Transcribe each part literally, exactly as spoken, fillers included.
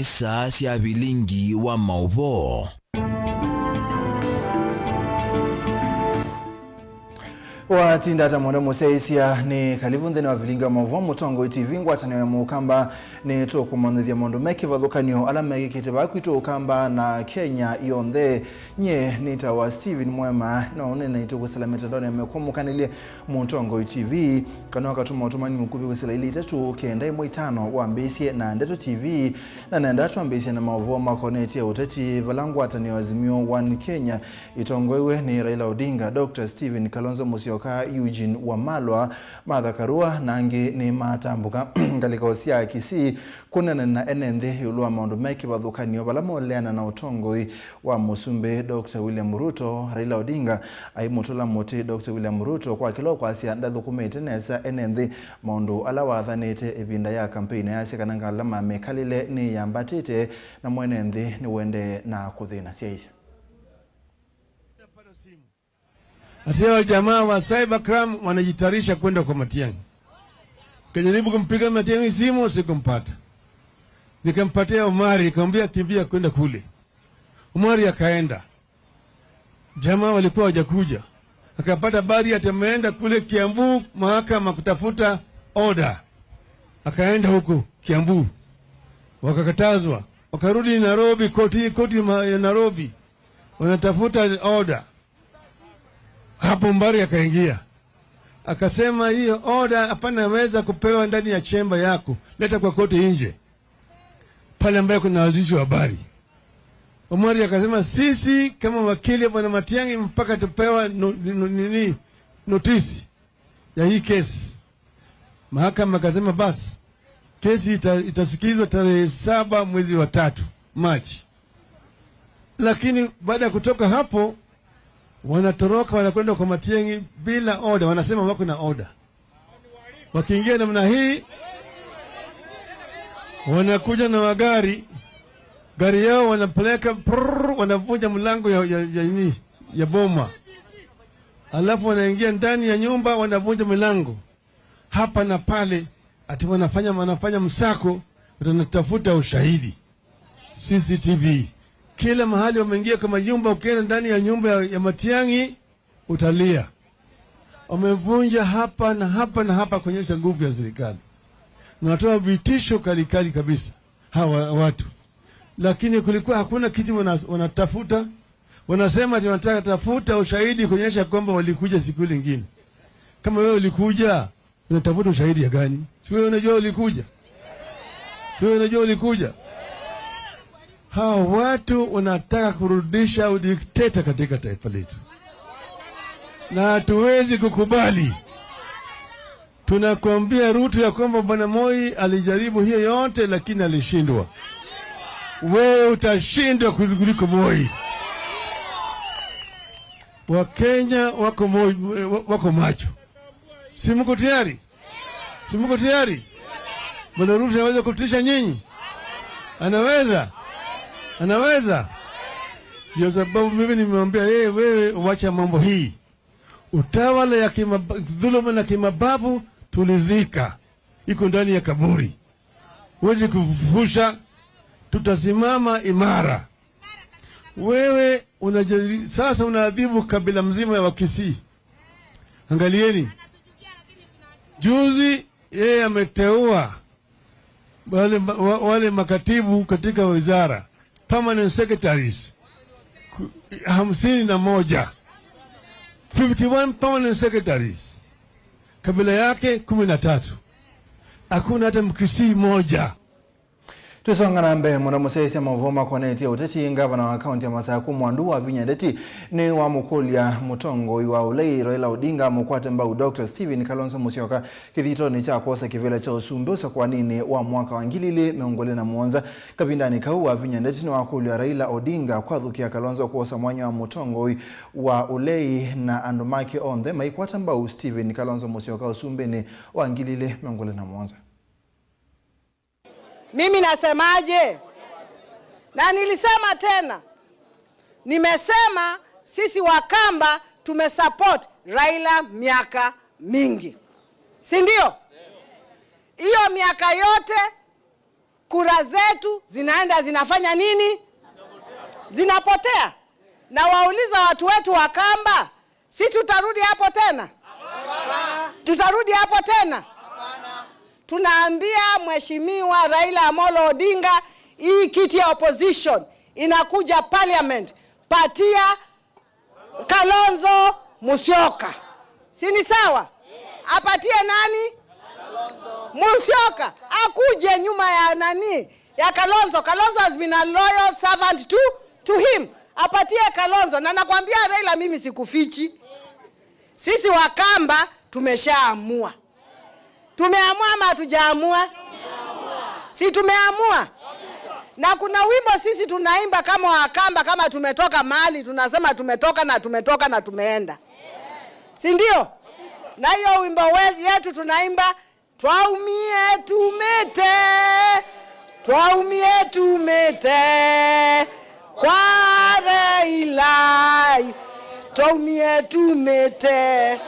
Saa sya vilingi wa maũvoo. Watinda ata mũno mũsyaĩĩsya, nĩ kalivu nthĩnĩ wa vilingi wa maũvoo Mũtongoi T V, ngwatanĩo ya Mũkamba. Nĩtũkũmanyĩthya maũndũ me kĩvathũkany'o ala mekĩkĩte vaa kwitũ Ũkamba na Kenya yonthe. Nyie nĩtawa Steven Mwema, no ũnene nĩtũkwĩsĩla mĩtandaonĩ ya mĩkwamũkanĩlye Mũtongoi T V, kana ũkatũma ũtũmani mũkuvĩ kwĩsĩla ilĩ itatũ kenda ĩmwe itano wambĩĩsye na Ndeto T V. Na nenda twambĩĩsye na maũvoo makonetye ũteti, vala ngwatanĩo ya Azimio One Kenya ĩtongoew'e nĩ Raila Odinga, Doctor Stephen Kalonzo Musyoka, Eugene Wamalwa, Martha Karua na angĩ nĩmatambũka ngalĩko sya Kisii kũneena na ene nthĩ ĩũlũ wa maũndũ me kĩvathũkany'o vala moleana na ũtongoi wa Mũsumbĩ Doctor William Ruto. Raila Odinga aimũtũla mũtĩ Doctor William Ruto kwa kĩla ũkwasya ndathũkũmĩte nesa ene nthĩ maũndũ ala wathanĩte ĩvinda ya kampeini, ayasya kana ngalama ya mĩkalĩle nĩyambatĩte na mwene nthĩ nĩwendee na kũthĩna syaisya. Ati hao jamaa wa cybercrime wanajitayarisha kwenda kwa Matiang'i. Nikajaribu kumpiga Matiang'i simu, sikumpata. Nikampatia Omari, nikamwambia, "Kimbia kwenda kule." Omari akaenda. Jamaa walikuwa hawajakuja. Akapata habari ati ameenda kule Kiambu, mahakama kutafuta order. Akaenda huko Kiambu. Wakakatazwa. Wakarudi Nairobi, koti, koti ma-, ya Nairobi. Wanatafuta order. Hapo Mbari akaingia. Akasema, "Hiyo order hapana weza kupewa ndani ya chemba yako. Leta kwa koti nje." Pale ambaye kuna waandishi wa habari. Omari akasema, "Sisi kama wakili ya Bwana Matiang'i mpaka tupewa no-, no-, nini, notisi ya hii kesi." Mahakama akasema, "Basi, kesi ita-, itasikizwa tarehe saba mwezi wa tatu, March." Lakini baada ya kutoka hapo, wanatoroka, wanakwenda kwa Matiang'i bila order, wanasema wako na order. Wakiingia namna hii, wanakuja na magari, gari yao wanapeleka, prrr, wanavunja mlango ya, ya, ya, nini, ya boma. Alafu wanaingia ndani ya nyumba, wanavunja milango hapa na pale, ati wanafanya, wanafanya msako, wanatafuta ushahidi. C C T V. Kila mahali wameingia kwa manyumba, ukienda ndani ya nyumba ya, ya Matiang'i, utalia. Wamevunja hapa na hapa na hapa kuonyesha nguvu ya serikali. Na wanatoa vitisho kali kali kabisa hawa watu. Lakini kulikuwa hakuna kitu wana-, wanatafuta. Wanasema ati wanataka tafuta ushahidi kuonyesha kwamba walikuja siku ile ingine. Kama wewe ulikuja, unatafuta ushahidi ya gani? Si wewe unajua ulikuja? Si wewe unajua ulikuja? Hawa watu wanataka kurudisha udikteta katika taifa letu. Na hatuwezi kukubali. Tunakuambia Ruto ya kwamba Bwana Moi alijaribu hiyo yote, lakini alishindwa. Wewe utashindwa kuliko Moi. Wakenya wako mo-, wako macho. Si mko tayari? Si mko tayari? Bwana Ruto anaweza kutisha nyinyi? Anaweza? Anaweza? Ndio sababu mimi nimemwambia yeye, "Wewe wacha mambo hii. Utawala ya kima-, dhuluma na kimabavu tulizika. Iko ndani ya kaburi. Huwezi kufufusha, tutasimama imara." Wewe unajali-, sasa unaadhibu kabila mzima ya Wakisii. Angalieni. Juzi yeye ameteua wale ma-, wa-, wale makatibu katika wizara, permanent secretaries, ku-, hamsini na moja. Fifty-one permanent secretaries. Kabila yake kumi na tatu. Hakuna hata Mkisii moja. Tũisonga na mbee mũno, mũsyaĩĩsya maũvoo makonetye ũteti, ngavana wa kaũntĩ ya Masakũ Mwandu Wavinya Ndeti nĩwamũkũlya mũtongoi wa ũlei Raila Odinga amũkwate mbau Doctor Stephen Kalonzo Musyoka kĩthitonĩ kya kwosa kĩvĩla kya ũsumbĩ ũsakũaninĩ wa mwaka wa ngili ilĩ mĩongo ĩlĩ na mũonza. Kavindanĩ kau, Wavinya Ndeti nĩwakũlya Raila Odinga kwathũkĩa Kalonzo kwosa mwanya wa mũtongoi wa ũlei na andũ make onthe maikwata mbau Stephen Kalonzo Musyoka ũsumbĩnĩ wa ngili ilĩ mĩongo ĩlĩ na mũonza. Mimi nasemaje? Na nilisema tena. Nimesema sisi Wakamba tumesupport Raila miaka mingi. Si ndio? Hiyo miaka yote Kura zetu zinaenda zinafanya nini? Zinapotea. Na wauliza watu wetu wa Kamba, si tutarudi hapo tena? Tutarudi hapo tena? Tunaambia Mheshimiwa Raila Amolo Odinga, hii kiti ya opposition inakuja parliament, patia Kalonzo Musyoka. Si ni sawa? Apatie nani? Musyoka. Akuje nyuma ya nani? Ya Kalonzo. Kalonzo has been a loyal servant to, to him. Apatie Kalonzo. Na nakwambia Raila, mimi sikufichi. Sisi Wakamba tumeshaamua. Tumeamua ama hatujaamua? Si tumeamua? Na kuna wimbo sisi tunaimba kama Wakamba, kama tumetoka mahali, tunasema tumetoka na tumetoka na tumeenda. Si ndio? Na hiyo wimbo we-, yetu tunaimba, "Twaumie tumĩte, twaumie tumĩte, kwa Raila, twaumie tumĩte."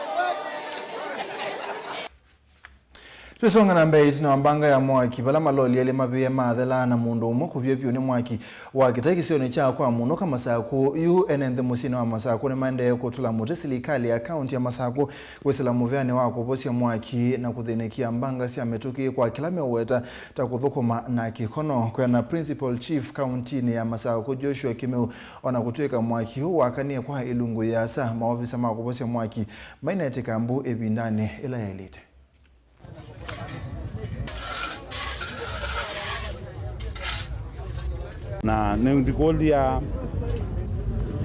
Tũsonga na mbee, ĩtina wa mbanga ya mwaki, vala maloli elĩ mavĩe mathela na mũndũ ũmwe kũvywa vyũ nĩ mwaki wa kĩtai kĩsionĩ kya kwa Mũnũka Masakũ. Yu ene nthĩ mũsyĩnĩ wa Masakũ nĩmaendee kũtũla mũtĩ silikalĩ ya kaunti ya Masakũ kwĩsĩla mũvĩanĩ wa kũvosya mwaki na kũthĩnĩkĩa mbanga sya mĩtũkĩ kwa kĩla meũweta ta kũthũkũma na kĩkono. Kwĩana Principal Chief kauntinĩ ya Masakũ, Joshua Kĩmeu, o na kũtw'ĩka mwaki ũũ wakanie kwa ĩlungu yĩasa, maovisa ma kũvosya mwaki mainetĩka mbu ĩvindanĩ ĩla yaĩlĩte. Na nĩndikũlya,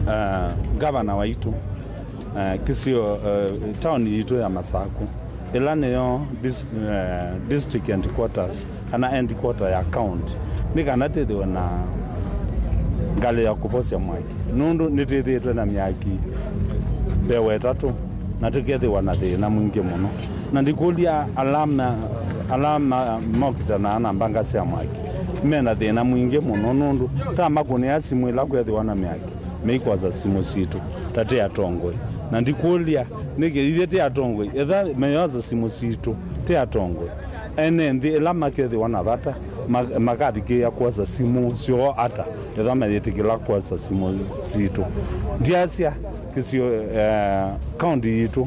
eh, ngavana waitũ, eh, kĩsio, eh, taoni yitũ ya Masakũ, ĩla nĩyo dis-, eh, district headquarters, kana headquarter ya county, nĩ kana twĩthĩwe na ngalĩ ya kũvosya mwaki, nũndũ nĩtwĩthĩĩtwe na myaki mbee wa ĩtatũ, na tũkethĩwa na thĩna mwingĩ mũno. Na ndikũlya ala ma-, ala ma-, mokĩtanaa na mbanga sya mwaki me na thĩna mwingĩ mũno, nũndũ ta makũnĩa simũ ĩla kwethĩwa na myaki, meikwosa simũ sitũ ta tĩ atongoi. Na ndikũlya nĩkĩ ithyĩ tĩ atongoi, etha meyosa simũ sitũ tĩ atongoi, ene nthĩ ĩla makethĩwa na vata ma-, makavikĩĩa kwosa simũ syoo ata, etha mayĩtĩkĩla kwosa simũ sitũ? Ndyasya kĩsio, eh, kaunti yitũ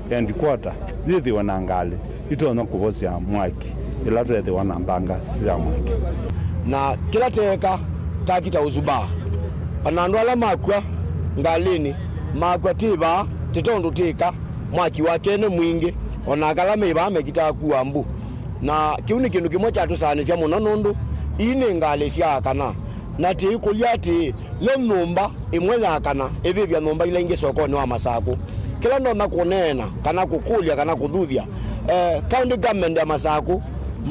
headquarter yĩthĩwe na ngalĩ itonya kũvosya mwaki ĩla twethĩwa na mbanga sya mwaki. Na kĩla teeka, takita ũzubaa. O na andũ ala makw'a ngalĩnĩ, makw'a twĩ vaa, ti tondũ twĩka mwaki wa kene mwingĩ, o na aka ala me vaa mekitaa kua mbu. Na kĩu nĩ kĩndũ kĩmwe kyatũsaanĩsya mũno, nũndũ ii nĩ ngalĩ sya akana. Na tĩikũlya atĩĩ, yo nyũmba ĩmwe ya kana ĩvĩvya nyũmba ila ingĩ sokonĩ wa Masakũ. Kĩla ndonya kũneena, kana kũkũlya, kana kũthuthya, eh, county government ya Masakũ,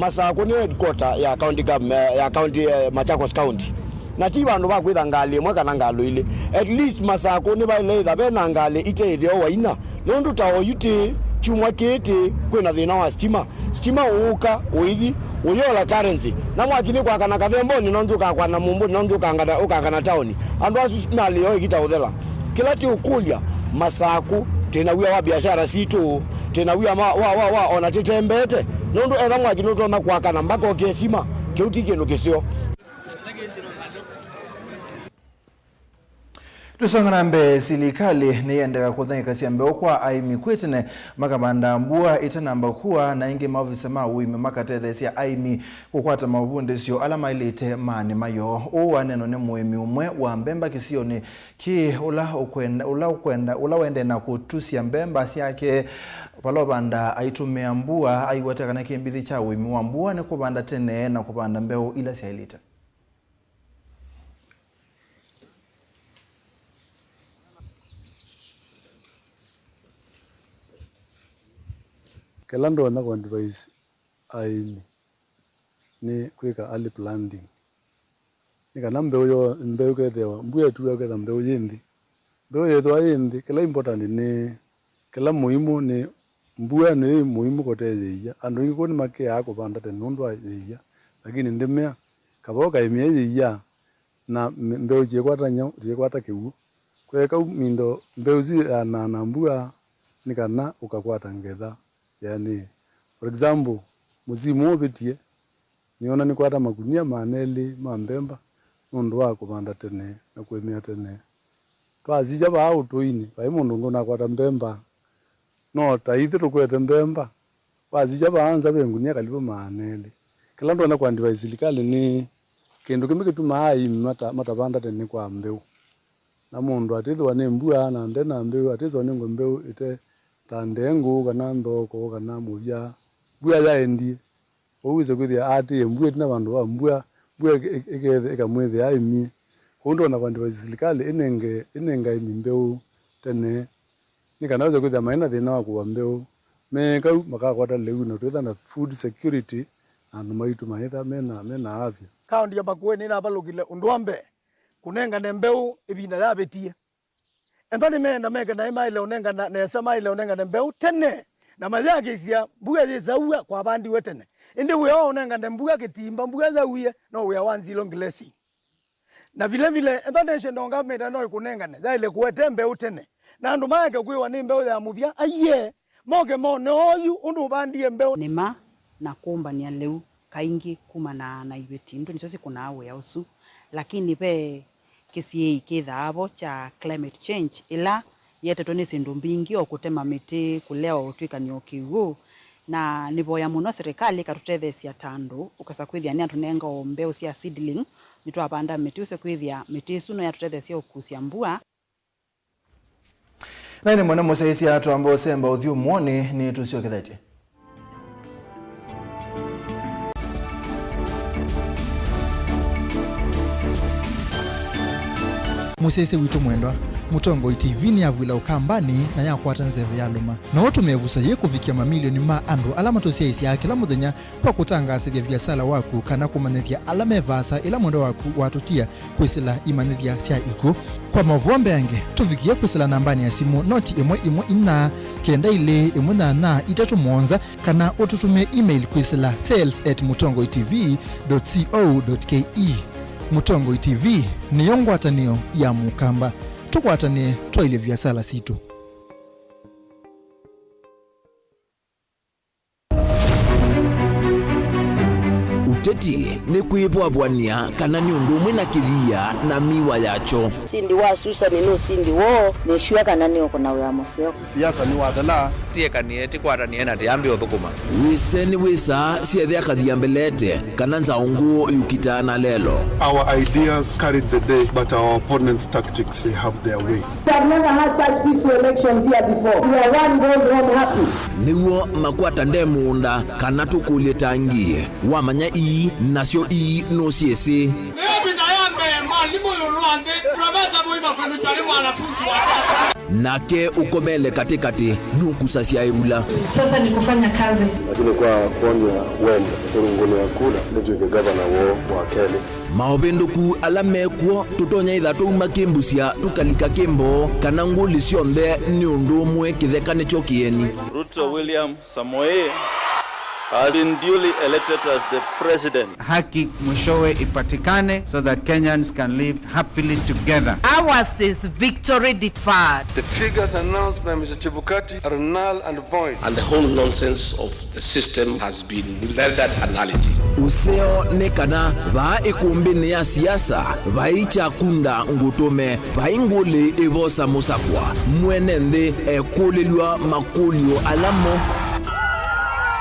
Masakũ nĩyo headquarter ya county government, ya county, eh, Machakos County. Na ti vandũ va kwĩtha ngalĩ ĩmwe kana ngalĩ ilĩ. At least Masakũ nĩvaĩle ĩtha ve na ngalĩ ite ĩtheo wa inya, nũndũ ta oyu tĩ, kyumwa kĩĩ tĩ, kwĩ na thĩna wa sitima. Sitima ũũka, ũithi, ũyĩola currency. Na mwaki nĩ kwakana kathembonĩ, na ũngĩ ũkakwana mũmbũnĩ, na ũngĩ ũkangana, ũkakana taoni. Andũ asu malĩo ĩkita ũthela. Kĩla tĩũkũlya, Masakũ, twĩ na wia wa biashara sitũ, twĩ na wia wa, wa, wa, wa, ona tĩtembete. Nũndũ etha mwaki nũtonya kwakana, mbaka ũkesima, kĩu ti kĩndũ kĩseo. Tũsonga na mbee, silikalĩ nĩyendeka kũthengekasya mbeũ kwa aĩmi kwĩ tene makavanda mbua ĩtanamba kua, na ĩngĩ maovisa ma ũĩmi makatetheesya aĩmi kũkwata mavundĩsyo ala maĩlĩte maanĩ mayo. Ũũ wanenwa nĩ mũĩmi ũmwe wa mbemba kĩsionĩ kĩĩ, ũla ũkwenda, ũla ũkwenda, ũla wendee na kũtusya mbemba syake vala ũvanda aitũmĩa mbua. Aiweta kana kĩmbithĩ kya ũĩmi wa mbua nĩ kũvanda tene na kũvanda mbeũ ila syaĩlĩte. Kĩla ndonya kũ advise aĩmi nĩ kwĩka early planting, nĩ kana mbeũ yo, mbeũ ĩkethĩawa, mbua ĩtua ĩketha mbeũ yĩ nthĩ. Mbeũ yĩthĩwa yĩ nthĩ, kĩla important nĩ, kĩla mũimũ nĩ mbua nĩ mũimũ kũte yĩia. Andũ aingĩ kũu nĩmakĩaa kũvanda tene nũndũ wa yĩia, lakini ndĩmea, kavaa ũkaĩmĩa yĩia, na mbe-, mbeũ syĩkwata nyau, syĩkwata kĩw'ũ. Kũeka ũminthĩo mbeũ syĩanaa na mbua nĩ kana ũkakwata ngetha yaanĩe. For example, mũsimu ũvĩtie, Nĩona nĩkwata makunia maana elĩ ma mbemba nũndũ wa kũvanda tene na kũĩmĩa tene. Twasisya vaa ũtũinĩ, vai mũndũ ũngĩ ũnakwata mbemba. No ta ithyĩ tũkwete mbemba, wasisya vaa nza ve ngunia kalivu maana elĩ. Kĩla ndonya kũ advise silikalĩ nĩ kĩndũ kĩmwe kĩtumaa aĩmi mata-, matavanda tene nĩ kwa mbeũ. Na mũndũ atĩthĩwa nĩ mbua na nde na mbeũ, atĩthĩwa nĩ ngũ mbeũ ĩte ta ndengũ kana nthoko kana mũvya, mbua yaendie. Ũu wĩse kwĩthĩa aatĩĩe mbua ĩtina vandũ va mbua, mbua ĩke-, ĩke-, ĩkamwĩthĩa aĩmie. Kwoou ndonya kũ advise silikalĩ ĩnenge, ĩnenge aĩmi mbeũ tene, nĩ kana wĩse kwĩthĩa maĩ na thĩna wa kũwa mbeũ. Me kau makakwata lĩu na twĩtha na food security na andũ maitũ maĩtha mena, mena afya. Kaũnti ya Makueni nĩnavalũkile ũndũ wa mbee kũnengane mbeũ ĩvinda yavĩtie. Ethwa nĩmeenda meke naĩ maĩle ũnengana nesa, maĩle ũnengane mbeũ tene, na mayakĩsya mbua yĩsaua kwavandiwe tene. Ĩndĩ wĩa wa ũnengane mbua kĩtimba mbua yauie no wĩa wa zero grazing. Na vile vile, ethwa national government no ĩkũnengane, yaĩle kũete mbeũ tene, na andũ maeke kwĩwa nĩ mbeũ ya mũvya, aiee, moke mone oyu ũndũ ũvandie mbeũ. Nĩma na kũmbanĩa lĩu kaingĩ kumanaa na iveti, nũndũ nĩsyo sikũnaa wĩa ũsu. Lakini ve kĩsiĩi kĩthaa vo kya climate change, ĩla yetetwe nĩ syĩndũ mbingĩ, o kũtema mĩtĩ, kũlea o ũtw'ĩkany'o kĩw'ũ. Na nĩvoya mũno serikali ĩkatũtetheesya ta andũ, ũkasa kwĩthĩa nĩyatũnenga o mbeũ sya seedling, nĩtwavanda mĩtĩ, ũse kwĩthĩa mĩtĩ ĩsu no yatũtetheesya ũkusya mbua. Na ĩndĩ mũno mũsyaĩĩsya twamba ũsemba ũthyũmũonĩ nĩtũsyokethetye. Mũsyaĩĩsya witũ mwendwa, Mũtongoi T V nĩyavw'ĩla Ũkambanĩ na yakwata nzeve ya lũma. No ũtũme ĩvuso yĩĩ kũvikĩa mamilioni ma andũ ala matũsyaĩĩsyaa kĩla mũthenya kwa kũtangaasĩthya viasala waku kana kũmanyĩthya ala me vaasa ĩla mwendwa waku watũtia kwĩsĩla imanyĩthya sya ikw'ũ. Kwa maũvoo mbeange, tũvikĩe kwĩsĩla nambanĩ ya simũ noti ĩmwe ĩmwe inya, kenda ilĩ ĩmwe nyanya itatũ mũonza, kana ũtũtũmĩe email kwĩsĩla sales at mũtongoi T V dot co dot K E. Mũtongoi T V nĩyo ngwatanĩo ya Mũkamba. Tũkwatanĩe twaĩlye viasala sitũ. Ũteti nĩ kwĩvwavw'ania kana nĩ ũndũ ũmwe na kĩthia na mĩwa yakyo. Ũsindi wa Susan nĩ ũsindi woo. Nĩ sure kana nĩ ũkũna wĩa mũseo. Siasa nĩ wathela. Tiekanie, tikwatanĩe na tiambi ũthũkũma. Wĩse nĩ wĩsa syethe akathia mbelete kana nzaũngũ yũkitaa na lelo. Our ideas carried the day, but our opponents' tactics, they have their way. We have never had such peaceful elections here before, where one goes home happy. Nĩw'o makwata nde mũũnda kana tũkũlye tangi. Wamanya ii, nasyo ii nũsyĩsĩ. Ĩvinda ya mbee, mwalimũ ĩũlũ wa nthĩ, Profesa Moi Makueni Charĩ mwanafunzi wa Nake ũkomele katĩkatĩ nũkusasya ĩvula. Sasa ni kufanya kazi. Lakini kwa kuonea wendo, kũrũngũnĩa kula, nĩtw'ĩke gavana woo wa kelĩ. Maũvĩndũku ala mekw'o tũtonya ĩtha twauma kĩmbusya tũkalika kĩmboo, kana ngũlĩ syonthe nĩ ũndũ ũmwe kĩtheka nĩkyo kĩeni. Ruto William Samoei has been duly elected as the president. Haki mwishowe ipatikane so that Kenyans can live happily together. Ours is victory deferred. The figures announced by Mister Chebukati are null and void. And the whole nonsense of the system has been rendered a nullity. Ũseo nĩ kana vaa ĩkũmbĩnĩ ya siasa vai kyakunda ngũtũme, vai ngũlĩ ĩvosa mũsakwa, mwene nthĩ ekũlĩlw'a makũlyo ala mo.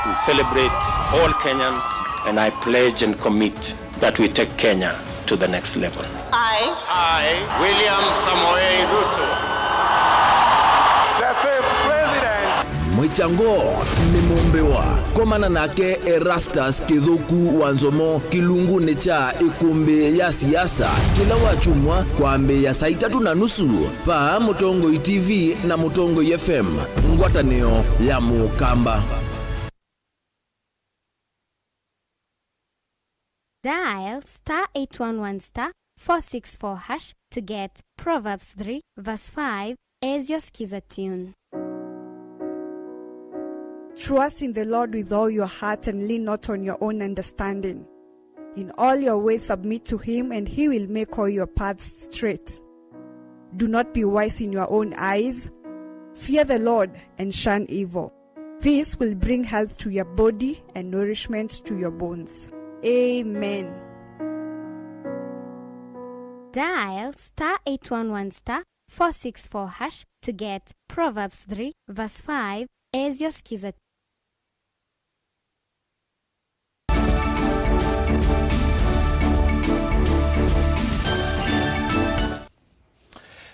We celebrate all Kenyans, and I pledge and commit that we take Kenya to the next level. I, I, William Samoei Ruto, the fifth president. Mwĩkyango nĩ mũmbĩwa. Komana nake Erastus Kĩthũku wa Nzomo kĩlungunĩ kya ĩkũmbĩ ya siasa kĩla wakyumwa kwambĩĩa saa itatũ na nusu vaa Mũtongoi T V na Mũtongoi F M, ngwatanĩo ya Mũkamba. Dial star eight one one star four six four hash to get Proverbs three verse five as your Skiza tune. Trust in the Lord with all your heart and lean not on your own understanding. In all your ways submit to him, and he will make all your paths straight. Do not be wise in your own eyes. Fear the Lord and shun evil. This will bring health to your body and nourishment to your bones. Amen. Dial star eight one one star four six four hash to get Proverbs three verse five as your Skiza.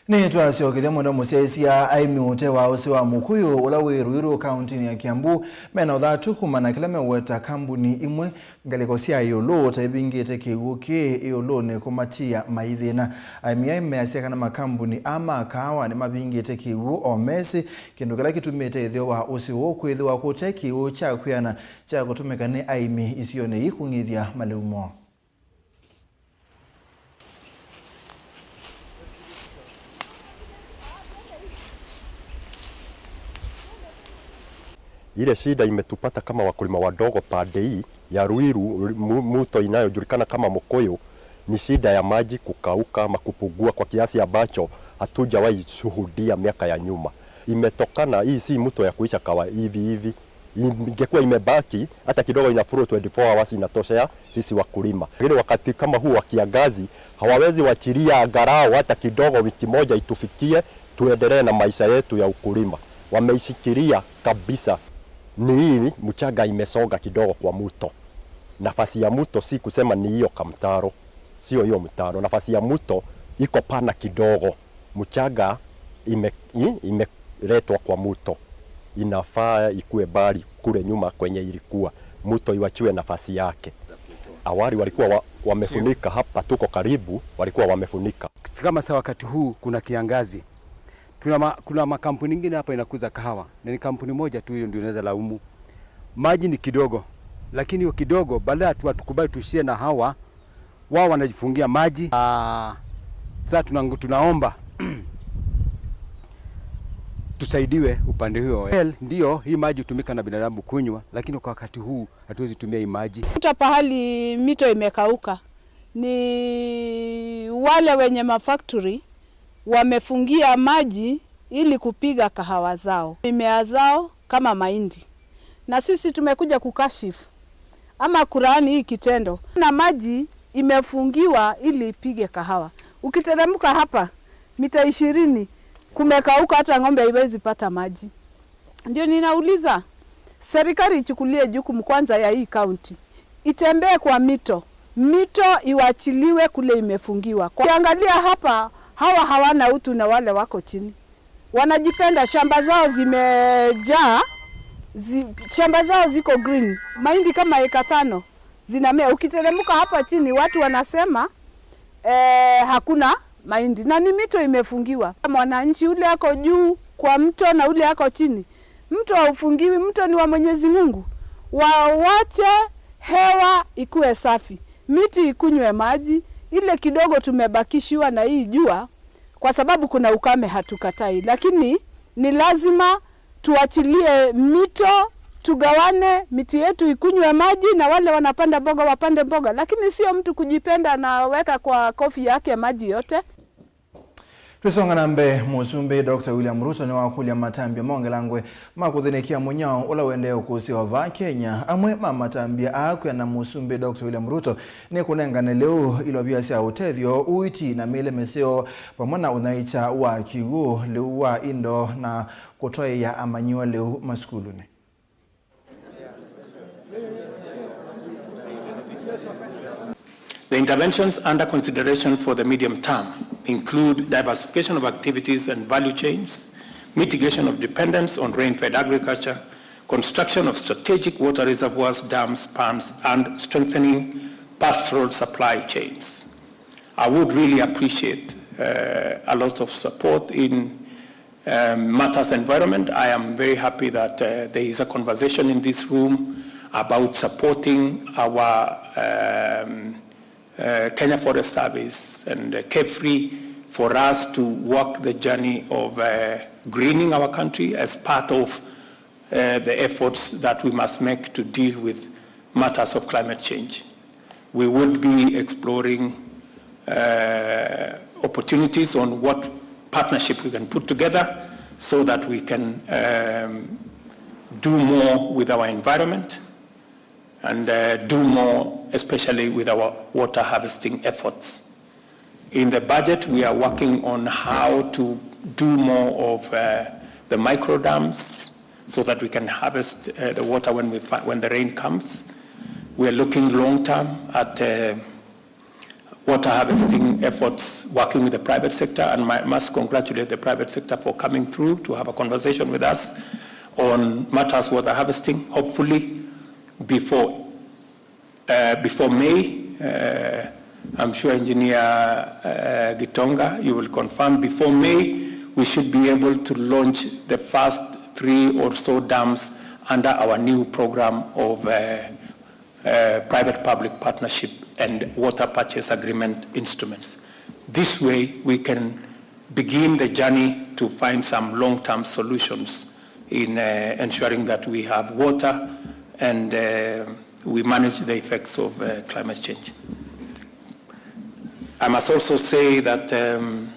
Nĩtwasyokethya mwendwa mũsyaĩĩsya. Aĩmi ũtee wa ũsĩ wa mũkũyũ ũla wĩ Ruiru kaũntĩnĩ ya Kiambu mena ũthatu kumana na kĩla meweta kambuni imwe ngalĩko sya ĩũlũ ta ivingĩte kĩw'ũ kĩĩ ĩũlũnĩ kũmatia maithĩna. Aĩmi aĩ measya kana makambuni aa ma kaawa nĩmavingĩte kĩw'ũ o mesĩ, kĩndũ kĩla kĩtumĩte ĩtheo wa ũsĩ ũũ kwĩthĩwa kũte kĩw'ũ kya kwĩana kya kũtũmĩka nĩ aĩmi isionĩ ii kũng'ithya malĩu moo. Ile shida imetupata kama wakulima wadogo pande hii ya Ruiru, mu-, mto inayojulikana kama Mukuyu, ni shida ya maji kukauka ama kupungua kwa kiasi ambacho hatujawahi shuhudia miaka ya nyuma. Imetokana, hii si mto ya kuisha kawa hivi hivi. Im-, ingekuwa imebaki hata kidogo, inafurwa twenty-four hours, inatoshea sisi wakulima. Lakini wakati kama huu wa kiangazi, hawawezi wachilia angalau hata kidogo, wiki moja itufikie, tuendelee na maisha yetu ya ukulima. Wameishikilia kabisa. Ni hii mchanga imesonga kidogo kwa mto. Nafasi ya mto si kusema ni hiyo kamtaro, sio hiyo mtaro. Nafasi ya mto iko pana kidogo. Mchanga ime-, i-, imeletwa kwa mto. Inafaa ikue mbali kule nyuma kwenye ilikuwa. Mto iwachiwe nafasi yake. Awali walikuwa wa-, wamefunika hapa, tuko karibu, walikuwa wamefunika. Si kama sasa wakati huu kuna kiangazi. Tuna ma-, kuna makampuni ingine hapa inakuza kahawa, na ni kampuni moja tu, hiyo ndio inaweza laumu. Maji ni kidogo, lakini hiyo kidogo, badala tu watukubali tushie na hawa, wao wanajifungia maji. Ah, sasa tuna-, tunaomba tusaidiwe upande huo. Well, ndio, hii maji hutumika na binadamu kunywa, lakini kwa wakati huu hatuwezi tumia hii maji. Kuta pahali mito imekauka, ni wale wenye mafactory wamefungia maji ili kupiga kahawa zao, mimea zao kama mahindi. Na sisi tumekuja kukashifu ama kulaani hii kitendo. Na maji imefungiwa ili ipige kahawa. Ukiteremka hapa mita ishirini, kumekauka, hata ng'ombe haiwezi pata maji. Ndio ninauliza, serikali ichukulie jukumu kwanza ya hii kaunti. Itembee kwa mito. Mito iwachiliwe kule imefungiwa. Kwa ukiangalia hapa, hawa hawana utu na wale wako chini. Wanajipenda, shamba zao zimejaa, zi-, shamba zao ziko green. Mahindi kama eka tano zinamea. Ukiteremka hapa chini, watu wanasema, eh, hakuna mahindi. Na ni mito imefungiwa. Mwananchi ule ako juu kwa mto na ule ako chini, mto haufungiwi, mto ni wa Mwenyezi Mungu. Wawache hewa ikuwe safi, miti ikunywe maji, ile kidogo tumebakishiwa na hii jua, kwa sababu kuna ukame, hatukatai, lakini ni lazima tuachilie mito, tugawane, miti yetu ikunywe maji, na wale wanapanda mboga wapande mboga, lakini sio mtu kujipenda anaweka kwa kofi yake maji yote. Twĩsonga na mbee, Mũsumbĩ Doctor William Ruto nĩwakũlya matambya mongelangwe ma kũthĩnĩkĩa mũnyao ũla ũendee ũkũsĩwa vaa Kenya. Amwe ma matambya aa kwĩana Mũsumbĩ Doctor William Ruto nĩ kũnengane lĩu ilovia sya ũtethyo, ũiiti na mĩĩle mĩseo, vamwe na ũnyaĩĩkya wa kĩw'ũ, lĩu wa indo, na kũtwaĩĩa amanyĩw'a lĩu masukulunĩ. The interventions under consideration for the medium term include diversification of activities and value chains, mitigation of dependence on rain-fed agriculture, construction of strategic water reservoirs, dams, ponds, and strengthening pastoral supply chains. I would really appreciate, uh, a lot of support in, um, matters environment. I am very happy that, uh, there is a conversation in this room about supporting our, um, uh, Kenya Forest Service and, uh, KEFRI for us to walk the journey of, uh, greening our country as part of, uh, the efforts that we must make to deal with matters of climate change. We would be exploring, uh, opportunities on what partnership we can put together so that we can, um, do more with our environment, and uh, do more, especially with our water harvesting efforts. In the budget, we are working on how to do more of uh, the micro dams so that we can harvest uh, the water when, we fi- when the rain comes. We are looking long term at uh, water harvesting efforts, working with the private sector, and I must congratulate the private sector for coming through to have a conversation with us on matters water harvesting. Hopefully, before uh, before May. Uh, I'm sure Engineer uh, Gitonga, you will confirm, before May, we should be able to launch the first three or so dams under our new program of uh, uh, private-public partnership and water purchase agreement instruments. This way, we can begin the journey to find some long-term solutions in uh, ensuring that we have water and uh, we manage the effects of uh, climate change. I must also say that um,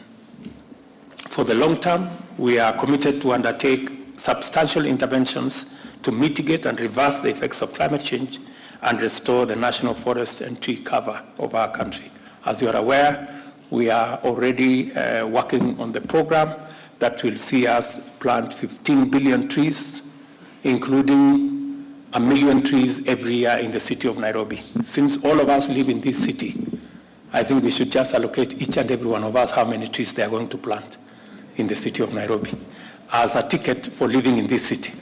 for the long term, we are committed to undertake substantial interventions to mitigate and reverse the effects of climate change and restore the national forest and tree cover of our country. As you are aware, we are already uh, working on the program that will see us plant fifteen billion trees, including a million trees every year in the city of Nairobi. Since all of us live in this city, I think we should just allocate each and every one of us how many trees they are going to plant in the city of Nairobi as a ticket for living in this city.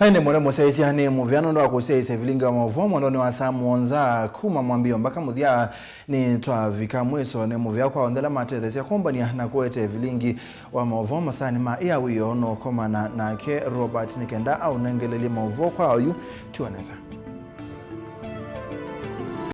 Na ĩndĩ mũno mũsyaĩĩsya nĩ mũvea nũndũ wa kũsyaĩĩsya vilingi wa maũvoo mwendonĩ wa saa mũonza kuma mwambĩĩo mbaka mũthya. Nĩ twavika mwĩsonĩ. Mũvea kwa onthe ala matetheesya kũmbany'a na kũete vilingi wa maũvoo masaanĩ ma ĩa wĩoo. Nũkomana nake Robert nĩ kenda aũnengelelye maũvoo kwa oyu. Tiwa nesa.